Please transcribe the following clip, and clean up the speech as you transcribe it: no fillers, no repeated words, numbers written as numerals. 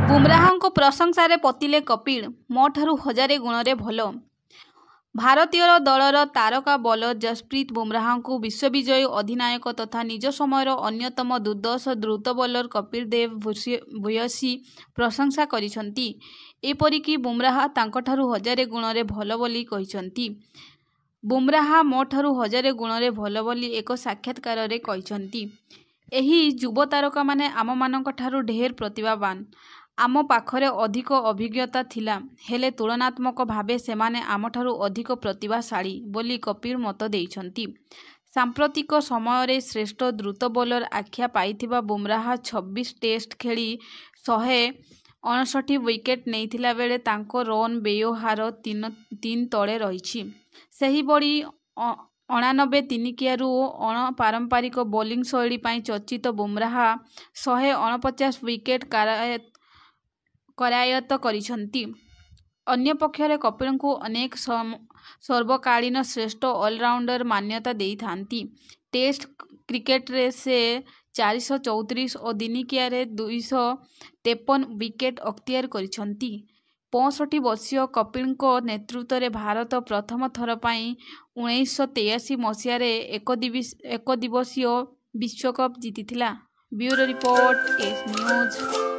ବୁମରାହଙ୍କ ପ୍ରଶଂସାରେ ପୋତିଲେ କପିଳ, ମୋ ଠାରୁ ହଜାରେ ଗୁଣରେ ଭଲ। ଭାରତୀୟ ଦଳର ତାରକା ବୋଲର ଯଶପ୍ରୀତ ବୁମରାହଙ୍କୁ ବିଶ୍ୱବିଜୟୀ ଅଧିନାୟକ ତଥା ନିଜ ସମୟର ଅନ୍ୟତମ ଦୁର୍ଦ୍ଧର୍ଷ ଦ୍ରୁତ ବୋଲର କପିଳ ଦେବ ଭୂୟସୀ ପ୍ରଶଂସା କରିଛନ୍ତି। ଏପରିକି ବୁମରାହ ତାଙ୍କଠାରୁ ହଜାରେ ଗୁଣରେ ଭଲ ବୋଲି କହିଛନ୍ତି। ବୁମରାହ ମୋ ଠାରୁ ହଜାରେ ଗୁଣରେ ଭଲ ବୋଲି ଏକ ସାକ୍ଷାତକାରରେ କହିଛନ୍ତି। ଏହି ଯୁବ ତାରକାମାନେ ଆମମାନଙ୍କଠାରୁ ଢେର ପ୍ରତିଭାବାନ। ଆମ ପାଖରେ ଅଧିକ ଅଭିଜ୍ଞତା ଥିଲା, ହେଲେ ତୁଳନାତ୍ମକ ଭାବେ ସେମାନେ ଆମଠାରୁ ଅଧିକ ପ୍ରତିଭାଶାଳୀ ବୋଲି କପିଳ ମତ ଦେଇଛନ୍ତି। ସାମ୍ପ୍ରତିକ ସମୟରେ ଶ୍ରେଷ୍ଠ ଦ୍ରୁତ ବୋଲର ଆଖ୍ୟା ପାଇଥିବା ବୁମରାହ 26 ଟେଷ୍ଟ ଖେଳି 159 ୱିକେଟ ନେଇଥିଲା ବେଳେ ତାଙ୍କ ରନ ବ୍ୟୟ ହାର 3 ତଳେ ରହିଛି। ସେହିଭଳି 89 ଦିନିକିଆରୁ ଅଣପାରମ୍ପରିକ ବୋଲିଂ ଶୈଳୀ ପାଇଁ ଚର୍ଚ୍ଚିତ ବୁମରାହ 149 ୱିକେଟ କରାୟତ୍ତ କରିଛନ୍ତି। ଅନ୍ୟପକ୍ଷରେ କପିଳଙ୍କୁ ଅନେକ ସର୍ବକାଳୀନ ଶ୍ରେଷ୍ଠ ଅଲରାଉଣ୍ଡର ମାନ୍ୟତା ଦେଇଥାନ୍ତି। ଟେଷ୍ଟ କ୍ରିକେଟରେ ସେ 434 ଓ ଦିନିକିଆରେ 253 ୱିକେଟ ଅକ୍ତିଆର କରିଛନ୍ତି। 65 ବର୍ଷୀୟ କପିଳଙ୍କ ନେତୃତ୍ୱରେ ଭାରତ ପ୍ରଥମ ଥର ପାଇଁ 1983 ମସିହାରେ ଏକଦିବସୀୟ ବିଶ୍ୱକପ ଜିତିଥିଲା। Bureau report, S news.